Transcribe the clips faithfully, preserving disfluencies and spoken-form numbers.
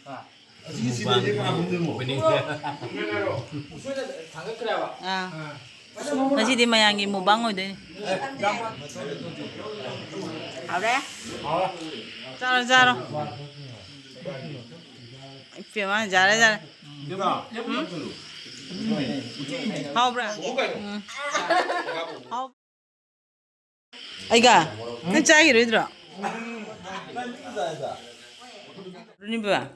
ꯑꯥ꯫ ꯉꯁꯤꯗꯤ ꯃꯌꯥꯝꯒꯤ ꯃꯨꯛꯕꯥꯡ ꯑꯣꯏꯗꯣꯏꯅꯤ꯫ ꯍꯥꯎꯔꯦ? ꯆꯥꯔꯣ, ꯆꯥꯔꯣ꯫ ꯏꯄꯦꯝꯃ, ꯌꯥꯔꯦ, ꯌꯥꯔꯦ꯫ ꯎꯝ? ꯍꯥꯎꯕ꯭ꯔꯥ? ꯎꯝ꯫ ꯍꯥꯎ-, ꯑꯩꯒ? ꯅꯪ ꯆꯥꯈꯤꯔꯣꯏꯗ꯭ꯔꯣ? ꯔꯨꯅꯤꯕ,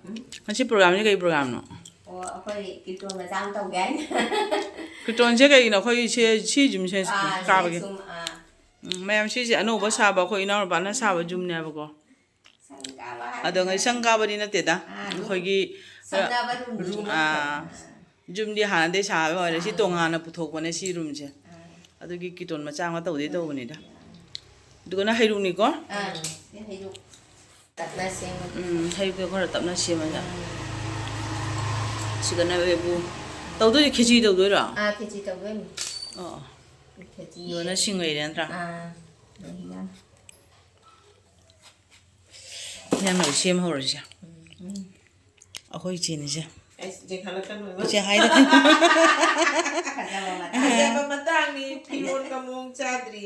ꯉꯁꯤ ꯄ꯭ꯔꯣꯒ꯭ꯔꯥꯝꯁꯦ ꯀꯩ ꯄ꯭ꯔꯣꯒ꯭ꯔꯥꯝꯅꯣ? ꯑꯣ, ꯑꯩꯈꯣꯏ ꯀꯤꯔꯇꯣꯟ ꯃꯆꯥ ꯑꯃ ꯇꯧꯒꯦ ꯍꯥꯏꯅ꯫ ꯀꯤꯔꯇꯣꯟꯁꯦ ꯀꯩꯒꯤꯅꯣ? ꯑꯩꯈꯣꯏ ꯁꯦ, ꯁꯤ ꯖꯤꯝ ꯁꯦ ꯑꯥ, ꯀꯥꯕꯒꯤ? ꯁꯨꯝ, ꯑꯥ꯫ ꯎꯝ, ꯃꯌꯥꯝ ꯁꯤꯁꯦ ꯑꯅꯧꯕ ꯁꯥꯕ, ꯑꯩꯈꯣꯏ ꯏꯅꯥꯎꯅꯨꯄꯥꯅ ꯁꯥꯕ ꯖꯤꯝꯅꯦꯕꯀꯣ꯫ ꯁꯪ ꯀꯥꯕ ꯑꯗꯣ ꯍꯥꯏꯁꯦ ꯉꯁꯤ ꯁꯪ ꯀꯥꯕꯗꯤ ꯅꯠꯇꯦꯗ꯫ ꯑꯥ, ꯑꯩꯈꯣꯏꯒꯤ, ꯁꯪꯅꯕ ꯔꯨꯝ, ꯔꯨꯝ, ꯔꯨꯝ ꯑꯥ, ꯅꯠꯇꯦ꯫ ꯖꯤꯝꯗꯤ ꯍꯥꯟꯅꯗꯩ ꯁꯥꯕ ꯑꯣꯏꯔꯦ, ꯁꯤ ꯑꯥ꯫ ꯇꯣꯉꯥꯟꯅ ꯄꯨꯊꯣꯛꯄꯅꯦ ꯁꯤ ꯔꯨꯝꯁꯦ꯫ ꯑꯥ꯫ ꯑꯗꯨꯒꯤ ꯀꯤꯇꯣꯟ ꯃꯆꯥ ꯑꯃ ꯇꯧꯗꯣꯏ ꯇꯧꯕꯅꯤꯗ꯫ ꯑꯗꯨꯒ ꯅꯪ ꯍꯩꯔꯨꯛꯅꯤꯀꯣ? ꯑꯥ, ꯁꯤ ꯍꯩꯔꯨꯛ ꯇꯞꯅ ꯁꯦꯝꯃꯒ꯫ ꯎꯝ, ꯍꯩꯔꯨꯛꯇꯣ ꯈꯔ ꯇꯞꯅ ꯁꯦꯝꯃꯒ꯫ ꯎꯝ꯫ ꯁꯤꯒꯅ ꯕꯦꯕꯨ꯫ ꯇꯧꯗꯣꯏꯁꯦ ꯈꯦꯆꯤ ꯇꯧꯗꯣꯏꯔꯣ? ꯑꯥ, ꯈꯦꯆꯤ ꯇꯧꯗꯣꯏꯅꯤ꯫ ꯑꯣ꯫ ꯈꯦꯆꯤ꯫ ꯑꯗꯨꯒ ꯅꯪ ꯁꯤꯡ ꯂꯩꯔꯦ ꯅꯠꯇ꯭ꯔꯥ? ꯑꯥ, ꯂꯩꯔꯦ꯫ ꯏꯟꯖꯥꯡ ꯅꯥꯄꯤ ꯁꯦꯝ ꯍꯧꯔꯁꯦ꯫ ꯎꯝ꯫ ꯑꯩꯈꯣꯏ ꯏꯆꯦꯅꯤꯁꯦ꯫ ꯑꯩꯁ, ꯏꯆꯦ ꯈꯜꯂꯛꯀꯅꯨ꯫ ꯏꯆꯦ ꯍꯥꯏꯔꯦ꯫ ꯐꯖꯕ ꯃꯇꯥꯡ꯫ ꯐꯖꯕ ꯃꯇꯥꯡꯅꯤ, ꯐꯤꯔꯣꯜꯒ ꯃꯑꯣꯡ ꯆꯥꯗ꯭ꯔꯤ꯫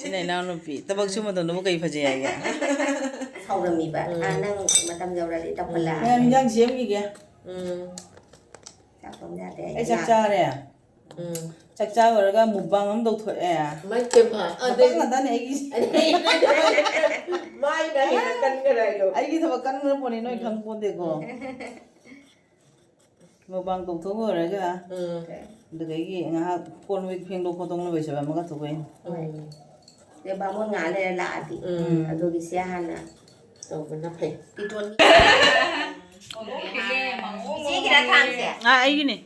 ꯁꯤꯅ ꯏꯅꯥꯎꯅꯨꯄꯤ꯫ ꯊꯕꯛ ꯁꯨ ꯃꯇꯝꯗꯕꯨ ꯀꯩ ꯐꯖꯩ ꯍꯥꯏꯒꯦ? ꯁꯥꯎꯔꯝꯃꯤꯕ꯫ ꯎꯝ꯫ ꯑꯥ, ꯅꯪ ꯃꯇꯝ ꯌꯧꯔꯗꯤ ꯇꯧꯈꯠꯂꯛꯑꯣ꯫ ꯃꯌꯥꯝ ꯏꯟꯖꯥꯡ ꯁꯦꯝꯈꯤꯒꯦ꯫ ꯎꯝ꯫ ꯆꯥꯛ ꯊꯣꯡ ꯌꯥꯗꯦ꯫ ꯑꯩ ꯆꯥꯛ ꯆꯥꯔꯦ꯫ ꯎꯝ꯫ ꯆꯥꯛ ꯆꯥ ꯂꯣꯏꯔꯒ ꯃꯨꯛꯕꯥꯡ ꯑꯃ ꯇꯧꯊꯣꯛꯑꯦ꯫ ꯃꯥꯏ ꯄꯦꯝꯃ, ꯃꯨꯛꯕꯥꯡ ꯑꯗꯩ ꯉꯥꯛꯇꯅꯦ ꯑꯩꯒꯤꯁꯦ꯫ ꯃꯥꯏꯅ ꯍꯦꯟꯅ ꯀꯟꯈ꯭ꯔꯦ ꯍꯥꯏꯗꯣ꯫ ꯑꯩꯒꯤ ꯊꯕꯛ ꯀꯟꯈ꯭ꯔ ꯄꯣꯠꯅꯤ, ꯅꯣꯏ ꯎꯝ꯫ ꯈꯪ ꯄꯣꯟꯗꯦꯀꯣ꯫ ꯎꯝ꯫ ꯃꯨꯛꯕꯥꯡ ꯇꯧꯊꯣꯛ ꯂꯣꯏꯔꯒ, ꯎꯝ꯫ ꯑꯗꯨꯗꯒꯤ ꯉꯥꯏꯍꯥꯛ ꯀꯣꯜ ꯂꯤꯛ ꯐꯦꯡꯗꯣꯛ ꯈꯣꯠꯇꯣꯛꯅ ꯂꯣꯏꯁꯤꯜꯂꯝꯃꯒ ꯊꯣꯛꯂꯛꯏꯅꯤ꯫ ꯍꯣꯏ꯫ ꯑꯗꯩ ꯕꯥꯃꯣꯟ ꯉꯥꯏꯍꯥꯛ ꯂꯩꯔ ꯂꯥꯛꯑꯗꯤ꯫ ꯎꯝ꯫ ꯑꯗꯨꯒꯤꯁꯦ ꯍꯥꯟꯅ ꯇꯧꯕꯅ ꯐꯩ꯫ ꯏꯇꯣꯟ-, ꯏꯆꯦꯒꯤꯔ ꯊꯥꯡꯁꯦ? ꯑꯥ, ꯑꯩꯒꯤꯅꯦ꯫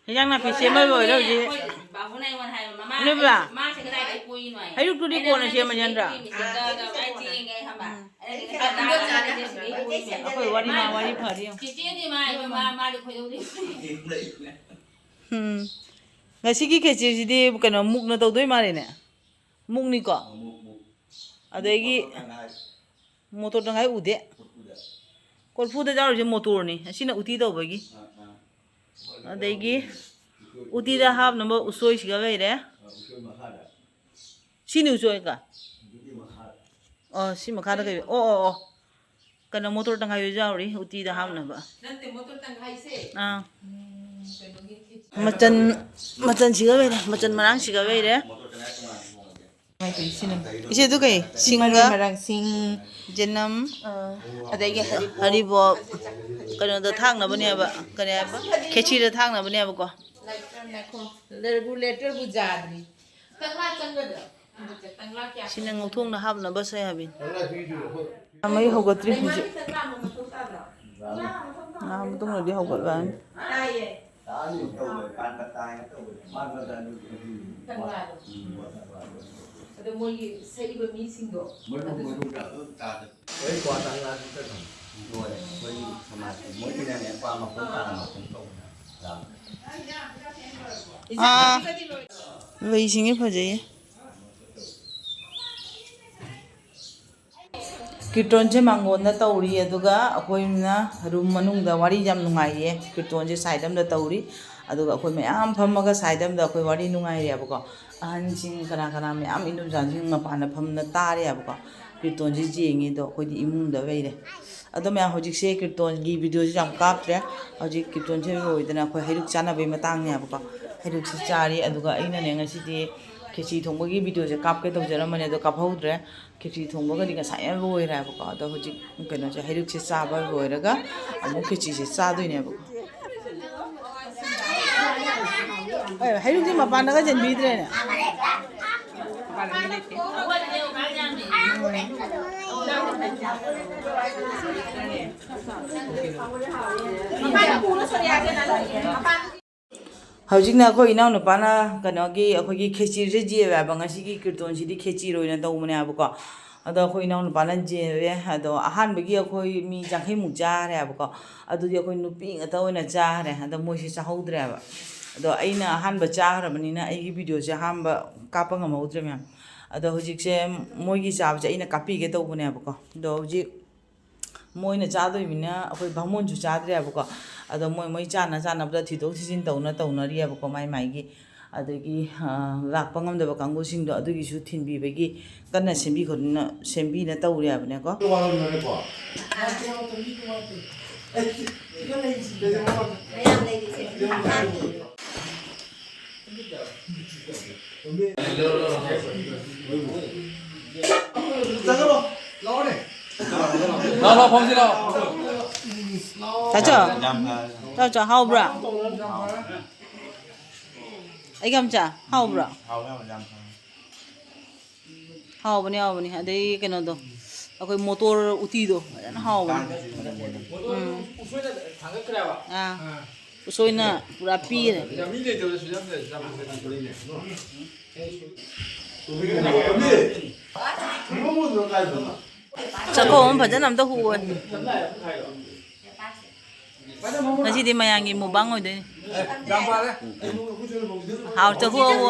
ꯍꯤꯟꯖꯥꯡ ꯅꯥꯄꯤ ꯁꯦꯝꯕ ꯂꯣꯏꯔꯦ ꯍꯧꯖꯤꯛ꯫ ꯕꯥꯕꯨꯅ ꯑꯩꯉꯣꯟꯗ ꯍꯥꯏꯕ, "ꯃꯃꯥ, ꯅꯣꯏꯕ? ꯑꯩ, ꯃꯥꯁꯦ ꯀꯗꯥꯏꯗꯩ ꯄꯣꯛꯏꯅꯣ?" ꯍꯥꯏ꯫ ꯑꯌꯨꯛꯇꯨꯗꯤ ꯑꯩꯅ ꯀꯣꯟꯅ ꯅꯪꯒꯤ ꯁꯦꯝꯃꯁꯦ ꯅꯠꯇ꯭ꯔꯥ? ꯁꯤꯒꯤ ꯃꯤꯁꯦ ꯖꯒꯥ ꯖꯒꯥ ꯂꯣꯏ ꯆꯦꯟꯒꯦ ꯍꯥꯏ ꯍꯥꯏꯕ꯫ ꯎꯝ꯫ ꯑꯩꯅ ꯀꯩꯅꯣ ꯇꯧꯔꯒ ꯅꯪꯒꯤ ꯁꯤꯒꯤ ꯄꯣꯛꯏꯅꯣ ꯍꯥꯏ꯫ ꯑꯩꯈꯣꯏ ꯋꯥꯔꯤ ꯃꯥ ꯋꯥꯔꯤ ꯐꯔꯤ ꯌꯦꯡꯉꯨ꯫ ꯆꯦꯆꯦꯗꯤ ꯃꯥ ꯍꯥꯏꯕ, ꯃꯥ, ꯃꯥꯗꯤ ꯈꯣꯏꯗꯧꯗꯤ꯫ ꯎꯝ꯫ ꯉꯁꯤꯒꯤ ꯈꯦꯆꯤꯁꯤꯗꯤ ꯀꯩꯅꯣ, ꯃꯨꯛꯅ ꯇꯧꯗꯣꯏ ꯃꯥꯜꯂꯦꯅꯦ꯫ ꯃꯨꯛꯅꯤꯀꯣ? ꯑꯗꯒꯤ ꯃꯣꯇꯣꯔ ꯇꯪꯈꯥꯏ ꯎꯗꯦ꯫ ꯀꯣꯔꯐꯨꯗ ꯌꯥꯎꯔꯤꯁꯦ ꯃꯣꯇꯣꯔꯅꯤ, ꯑꯁꯤꯅ ꯎꯇꯤ ꯇꯧꯕꯒꯤ꯫ ꯑꯗꯒꯤ ꯎꯇꯤꯗ ꯍꯥꯞꯅꯕ ꯎꯁꯣꯏꯁꯤꯒ ꯂꯩꯔꯦ꯫ ꯁꯤꯅꯤ ꯎꯁꯣꯏꯒ꯫ ꯑꯣ, ꯁꯤ ꯃꯈꯥꯗ ꯀꯩ? ꯑꯣ, ꯑꯣ, ꯑꯣ꯫ ꯀꯩꯅꯣ, ꯃꯣꯇꯣꯔ ꯇꯪꯈꯥꯏꯁꯨ ꯌꯥꯎꯔꯤ ꯎꯇꯤꯗ ꯍꯥꯞꯅꯕ꯫ ꯅꯠꯇꯦ, ꯃꯣꯇꯣꯔ ꯇꯪꯈꯥꯏꯁꯦ꯫ ꯑꯥ꯫ ꯎꯝ, ꯀꯩꯅꯣꯒꯤ ꯈꯦꯆꯤ꯫ ꯃꯆꯟ, ꯃꯆꯟꯁꯤꯒ ꯂꯩꯔꯦ, ꯃꯆꯟ ꯃꯔꯥꯡꯁꯤꯒ ꯂꯩꯔꯦ꯫ ꯀꯃꯥꯏ ꯇꯧꯏ ꯁꯤꯅ? ꯏꯆꯦ, ꯑꯗꯨ ꯀꯩ? ꯁꯤ ꯁꯤꯡꯒ? ꯃꯔꯣꯏ ꯃꯔꯥꯡ, ꯁꯤꯡ, ꯖꯅꯝ, ꯑ, ꯑꯗꯒꯤ ꯍꯔꯤꯕꯣꯞ꯫ ꯍꯔꯤꯕꯣꯞ꯫ ꯀꯩꯅꯣꯗ ꯊꯥꯡꯅꯕꯅꯦꯕ, ꯀꯔꯤ ꯍꯥꯏꯕ? ꯈꯦꯆꯤꯗ ꯊꯥꯡꯅꯕꯅꯦꯕꯀꯣ꯫ ꯉꯥꯏꯈꯣ, ꯉꯥꯏꯈꯣ꯫ ꯔꯦꯒꯨꯂꯦꯇꯔꯕꯨ ꯌꯥꯗ꯭ꯔꯤ꯫ ꯀꯪꯂꯥ ꯆꯪꯒꯗ꯭ꯔꯣ? ꯁꯤꯅ ꯉꯧꯊꯣꯡꯅ ꯍꯥꯞꯅꯕ ꯁꯣꯌꯥꯕꯤꯟ꯫ ꯃꯩ ꯍꯧꯒꯠꯇ꯭ꯔꯤ ꯍꯧꯖꯤꯛ꯫ ꯉꯥꯏꯍꯥꯛ ꯃꯇꯨꯡꯗꯗꯤ ꯍꯧꯒꯠꯂꯛꯑꯅꯤ꯫ ꯑꯗꯣ ꯃꯣꯏꯒꯤ ꯁꯛꯏꯕ ꯃꯤꯁꯤꯡꯗꯣ ꯑꯗꯨꯁꯨ ꯑꯥ, ꯂꯩꯁꯤꯡꯁꯦ ꯐꯖꯩꯌꯦ꯫ ꯀꯤꯔꯇꯣꯟꯁꯦ ꯃꯥꯡꯒꯣꯟꯗ ꯇꯧꯔꯤ, ꯑꯗꯨꯒ ꯑꯩꯈꯣꯏꯅ ꯔꯨꯝ ꯃꯅꯨꯡꯗ ꯋꯥꯔꯤ ꯌꯥꯝ ꯅꯨꯡꯉꯥꯏꯌꯦ꯫ ꯀꯤꯔꯇꯣꯟꯁꯦ ꯁꯥꯏꯠ ꯑꯃꯗ ꯇꯧꯔꯤ, ꯑꯗꯨꯒ ꯑꯩꯈꯣꯏ ꯃꯌꯥꯝ ꯐꯝꯃꯒ ꯁꯥꯏꯠ ꯑꯃꯗ ꯑꯩꯈꯣꯏ ꯋꯥꯔꯤ ꯅꯨꯡꯉꯥꯏꯔꯦꯕꯀꯣ꯫ ꯑꯍꯟꯁꯤꯡ ꯀꯅꯥ ꯀꯅꯥ ꯃꯌꯥꯝ, ꯏꯟꯗꯣꯝꯆꯥꯁꯤꯡ ꯃꯄꯥꯟꯗ ꯐꯝꯅ ꯇꯥꯔꯦꯕꯀꯣ꯫ ꯀꯤꯔꯇꯣꯟꯁꯦ ꯌꯦꯡꯉꯤ, ꯑꯗꯣ ꯑꯩꯈꯣꯏꯗꯤ ꯏꯃꯨꯡꯗ ꯂꯩꯔꯦ꯫ ꯑꯗꯣ ꯃꯌꯥꯝ, ꯍꯧꯖꯤꯛꯁꯦ ꯀꯤꯔꯇꯣꯟꯒꯤ ꯚꯤꯗꯤꯑꯣꯁꯦ ꯌꯥꯝ ꯀꯥꯞꯇ꯭ꯔꯦ꯫ ꯍꯧꯖꯤꯛ ꯀꯤꯔꯇꯣꯟꯁꯦ ꯂꯣꯏꯗꯅ ꯑꯩꯈꯣꯏ ꯍꯩꯔꯨꯛ ꯆꯥꯅꯕꯒꯤ ꯃꯇꯥꯡꯅꯦꯕꯀꯣ꯫ ꯍꯩꯔꯨꯛꯁꯦ ꯆꯥꯔꯤ, ꯑꯗꯨꯒ ꯑꯩꯅꯅꯦ ꯉꯁꯤꯗꯤ ꯈꯦꯆꯤ ꯊꯣꯡꯕꯒꯤ ꯚꯤꯗꯤꯑꯣꯁꯦ ꯀꯥꯞꯀꯦ ꯇꯧꯖꯔꯝꯕꯅꯦ, ꯑꯗꯣ ꯀꯥꯞꯍꯧꯗ꯭ꯔꯦ꯫ ꯈꯦꯆꯤ ꯊꯣꯡꯕꯒꯗꯤ ꯉꯁꯥꯏꯅ ꯂꯣꯏꯔꯦꯕꯀꯣ꯫ ꯑꯗꯣ ꯍꯧꯖꯤꯛ ꯀꯩꯅꯣꯁꯦ, ꯍꯩꯔꯨꯛꯁꯦ ꯆꯥꯕ ꯂꯣꯏꯔꯒ ꯑꯃꯨꯛ ꯈꯦꯆꯤꯁꯦ ꯆꯥꯗꯣꯏꯅꯦꯕꯀꯣ꯫ ꯑꯦ, ꯍꯩꯔꯨꯛꯁꯦ ꯃꯄꯥꯟꯗꯒ ꯆꯦꯟꯕꯤꯗ꯭ꯔꯦꯅꯦ꯫ ꯍꯧꯖꯤꯛꯅ ꯑꯩꯈꯣꯏ ꯏꯅꯥꯎꯅꯨꯄꯥꯅ ꯀꯩꯅꯣꯒꯤ, ꯑꯩꯈꯣꯏꯒꯤ ꯈꯦꯆꯤꯁꯦ ꯌꯦꯜꯂꯦ ꯍꯥꯏꯕ꯫ ꯉꯁꯤꯒꯤ ꯀꯤꯔꯇꯣꯟꯁꯤꯗꯤ ꯈꯦꯆꯤꯔ ꯑꯣꯏꯅ ꯇꯧꯕꯅꯦ ꯍꯥꯏꯕꯀꯣ꯫ ꯑꯗꯣ ꯑꯩꯈꯣꯏ ꯏꯅꯥꯎꯅꯨꯄꯥꯅ ꯌꯦꯜꯂꯦ꯫ ꯑꯗꯣ ꯑꯍꯥꯟꯕꯒꯤ ꯑꯩꯈꯣꯏ ꯃꯤ ꯌꯥꯡꯈꯩꯃꯨꯛ ꯆꯥꯈ꯭ꯔꯦ ꯍꯥꯏꯕꯀꯣ꯫ ꯑꯗꯨꯗꯤ ꯑꯩꯈꯣꯏ ꯅꯨꯄꯤ ꯉꯥꯛꯇ ꯑꯣꯏꯅ ꯆꯥꯈ꯭ꯔꯦ꯫ ꯑꯗꯣ ꯃꯣꯏꯁꯦ ꯆꯥꯍꯧꯗ꯭ꯔꯦꯕ꯫ ꯑꯗꯣ ꯑꯩꯅ ꯑꯍꯥꯟꯕ ꯆꯥꯈ꯭ꯔꯕꯅꯤꯅ ꯑꯩꯒꯤ ꯚꯤꯗꯤꯑꯣꯁꯦ ꯑꯍꯥꯟꯕ ꯀꯥꯞꯄ ꯉꯝꯍꯧꯗ꯭ꯔꯦ ꯃꯌꯥꯝ꯫ ꯑꯗꯣ ꯍꯧꯖꯤꯛꯁꯦ ꯃꯣꯏꯒꯤ ꯆꯥꯕꯁꯦ ꯑꯩꯅ ꯀꯥꯞꯄꯤꯒꯦ ꯇꯧꯕꯅꯦꯕꯀꯣ꯫ ꯑꯗꯣ ꯍꯧꯖꯤꯛ ꯃꯣꯏꯅ ꯆꯥꯗꯣꯏꯅꯤꯅ ꯑꯩꯈꯣꯏ ꯕꯥꯃꯣꯟꯁꯨ ꯆꯥꯗ꯭ꯔꯦꯕꯀꯣ꯫ ꯑꯗꯣ ꯃꯣꯏ ꯃꯣꯏ ꯆꯥꯅ ꯆꯥꯅꯕꯗ ꯊꯤꯗꯣꯛ ꯊꯤꯖꯤꯟ ꯇꯧꯅ ꯇꯧꯅꯔꯤꯑꯕꯀꯣ, ꯃꯥꯏ ꯃꯥꯏꯒꯤ꯫ ꯑꯗꯒꯤ, ꯑ, ꯂꯥꯛꯄ ꯉꯝꯗꯕ ꯀꯥꯡꯕꯨꯁꯤꯡꯗꯣ ꯑꯗꯨꯒꯤꯁꯨ ꯊꯤꯟꯕꯤꯕꯒꯤ ꯀꯟꯅ ꯁꯦꯝꯕꯤ ꯈꯣꯠꯇꯅ, ꯁꯦꯝꯕꯤꯅ ꯇꯧꯔꯤ ꯍꯥꯏꯕꯅꯦꯀꯣ꯫ ꯃꯌꯥꯝ ꯂꯩꯔꯤꯁꯦ꯫ ꯂꯥꯛꯑꯣ, ꯂꯥꯛꯑꯣ, ꯐꯝꯁꯤ ꯂꯥꯛꯑꯣ꯫ ꯇꯥꯆꯧ, ꯇꯥꯆꯧ, ꯍꯥꯎꯕ꯭ꯔꯥ? ꯑꯩꯒ ꯑꯝꯆꯥ, ꯍꯥꯎꯕ꯭ꯔꯥ? ꯍꯥꯎꯕꯅꯤ, ꯍꯥꯎꯕꯅꯤ꯫ ꯑꯗꯩ ꯀꯩꯅꯣꯗꯣ, ꯑꯩꯈꯣꯏ ꯃꯣꯇꯣꯔ ꯎꯇꯤꯗꯣ ꯐꯖꯅ ꯍꯥꯎꯕꯅꯤ꯫ ꯎꯝ꯫ ꯑꯥ, ꯎꯁꯣꯏꯅ ꯄꯨꯔꯥ ꯄꯤꯔꯦ꯫ ꯆꯥꯛꯈꯣꯝ ꯑꯃ ꯐꯖꯅ ꯑꯝꯇ ꯍꯨꯑꯣ꯫ ꯉꯁꯤꯗꯤ ꯃꯌꯥꯝꯒꯤ ꯃꯨꯛꯕꯥꯡ ꯑꯣꯏꯗꯣꯏꯅꯤ꯫ ꯍꯥꯎ, ꯆꯥꯍꯨ, ꯍꯨ꯫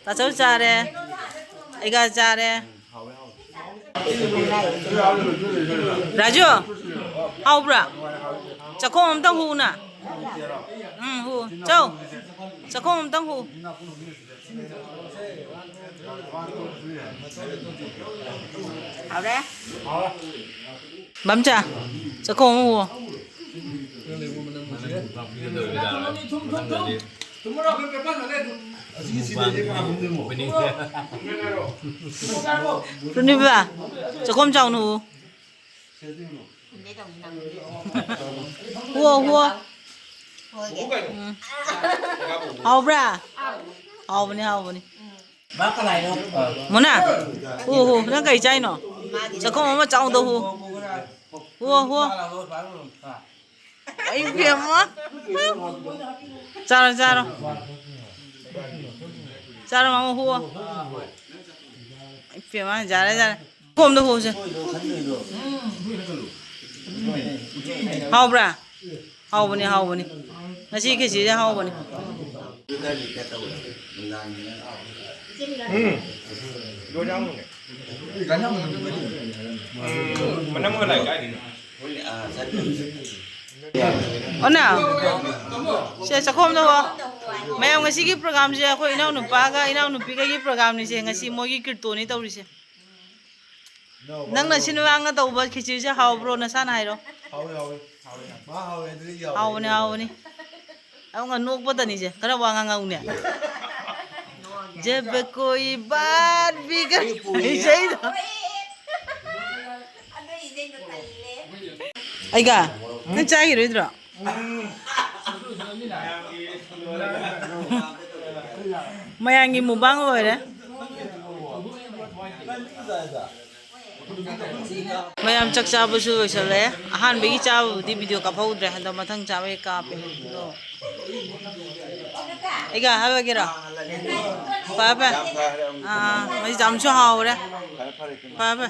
ꯇꯥꯆꯧ ꯆꯥꯔꯦ꯫ ꯑꯩꯒ ꯆꯥꯔꯦ꯫ ꯔꯥꯖꯨ, ꯍꯥꯎꯕ꯭ꯔꯥ? ꯆꯥꯛꯈꯣꯝ ꯑꯝꯇꯪ ꯍꯨꯅ꯫ ꯎꯝ, ꯍꯨ꯫ ꯆꯧ꯫ ꯆꯥꯛꯈꯣꯝ ꯑꯝꯇꯪ ꯍꯨ꯫ ꯍꯥꯎꯔꯦ꯫ ꯕꯝꯆꯥ, ꯆꯥꯛꯈꯣꯝ ꯑꯃ ꯍꯨ꯫ ꯔꯨꯅꯤꯕ, ꯆꯥꯛꯈꯣꯝ ꯆꯥꯎꯅ ꯍꯨ꯫ ꯍꯨꯑꯣ, ꯍꯨꯑꯣ꯫ ꯎꯝ꯫ ꯍꯥꯎꯕ꯭ꯔꯥ? ꯍꯥꯎꯕꯅꯤ, ꯍꯥꯎꯕꯅꯤ꯫ ꯃꯣꯅꯥ, ꯍꯨ, ꯍꯨ, ꯅꯪ ꯀꯩ ꯆꯥꯏꯅꯣ? ꯆꯥꯛꯈꯣꯝ ꯑꯃ ꯆꯥꯎꯗ ꯍꯨ꯫ ꯍꯨ, ꯍꯨ꯫ ꯑꯩ ꯏꯕꯦꯝꯃ꯫ ꯆꯥꯔꯣ, ꯆꯥꯔꯣ꯫ ꯆꯥꯔꯣ, ꯃꯃꯥ, ꯍꯨ꯫ ꯏꯕꯦꯝꯃ, ꯌꯥꯔꯦ, ꯌꯥꯔꯦ꯫ ꯀꯣꯝꯗ ꯍꯨꯁꯦ꯫ ꯍꯥꯎꯕ꯭ꯔꯥ? ꯍꯥꯎꯕꯅꯤ, ꯍꯥꯎꯕꯅꯤ꯫ ꯉꯁꯤ ꯈꯦꯆꯤꯁꯦ ꯍꯥꯎꯕꯅꯤ꯫ ꯎꯝ꯫ ꯃꯅꯝ ꯍꯜꯂꯛꯑꯦ ꯀꯥꯏꯗꯩꯅꯣ? ꯑꯣꯅꯥ, ꯁꯦ, ꯆꯥꯛꯈꯣꯝꯗ ꯍꯣ꯫ ꯃꯌꯥꯝ, ꯉꯁꯤꯒꯤ ꯄ꯭ꯔꯣꯒꯥꯝꯁꯦ ꯑꯩꯈꯣꯏ ꯏꯅꯥꯎꯅꯨꯄꯥꯒ ꯏꯅꯥꯎꯅꯨꯄꯤꯒꯒꯤ ꯄ꯭ꯔꯣꯒꯥꯝꯅꯤꯁꯦ꯫ ꯉꯁꯤ ꯃꯣꯏꯒꯤ ꯀꯤꯔꯇꯣꯟꯅꯤ ꯇꯧꯔꯤꯁꯦ꯫ ꯅꯪꯅ ꯁꯤꯟ ꯂꯥꯡꯅ ꯇꯧꯕ ꯈꯦꯆ꯭ꯔꯤꯁꯦ ꯍꯥꯎꯕ꯭ꯔꯣ? ꯅꯁꯥꯅ ꯍꯥꯏꯔꯣ꯫ ꯍꯥꯎꯋꯦ, ꯍꯥꯎꯋꯦ꯫ ꯍꯥꯎꯋꯦ꯫ ꯃꯥ ꯍꯥꯎꯋꯦ, ꯑꯗꯨꯗꯤ ꯌꯥꯎꯔꯦ꯫ ꯍꯥꯎꯕꯅꯦ, ꯍꯥꯎꯕꯅꯦ꯫ ꯑꯃꯨꯛꯀ ꯅꯣꯛꯄꯗꯅꯤꯁꯦ꯫ ꯈꯔ ꯋꯥ ꯉꯥꯡꯉꯛꯎꯅꯦ꯫ जब कोई बात बिगड़ ꯏꯁꯩꯗꯣ꯫ ꯑꯩꯒ ꯅꯪ ꯆꯥꯈꯤꯔꯣꯏꯗ꯭ꯔꯣ? ꯃꯌꯥꯝꯒꯤ ꯃꯨꯛꯕꯥꯡ ꯂꯣꯏꯔꯦ꯫ ꯃꯌꯥꯝ ꯆꯥꯛ ꯆꯥꯕꯁꯨ ꯂꯣꯏꯁꯜꯂꯦ꯫ ꯑꯍꯥꯟꯕꯒꯤ ꯆꯥꯕꯕꯨꯗꯤ ꯚꯤꯗꯤꯑꯣ ꯀꯥꯞꯍꯧꯗ꯭ꯔꯦ, ꯍꯟꯗꯛ ꯃꯊꯪ ꯆꯥꯕꯒꯤ ꯀꯥꯞꯄꯦ꯫ ꯑꯗꯣ ꯑꯩꯒ ꯍꯥꯏꯔꯒꯦꯔꯣ? ꯐꯔꯦ, ꯐꯔꯦ꯫ ꯑꯥ, ꯃꯁꯤ ꯌꯥꯝꯁꯨ ꯍꯥꯎꯔꯦ꯫ ꯐꯔꯦ, ꯐꯔꯦ꯫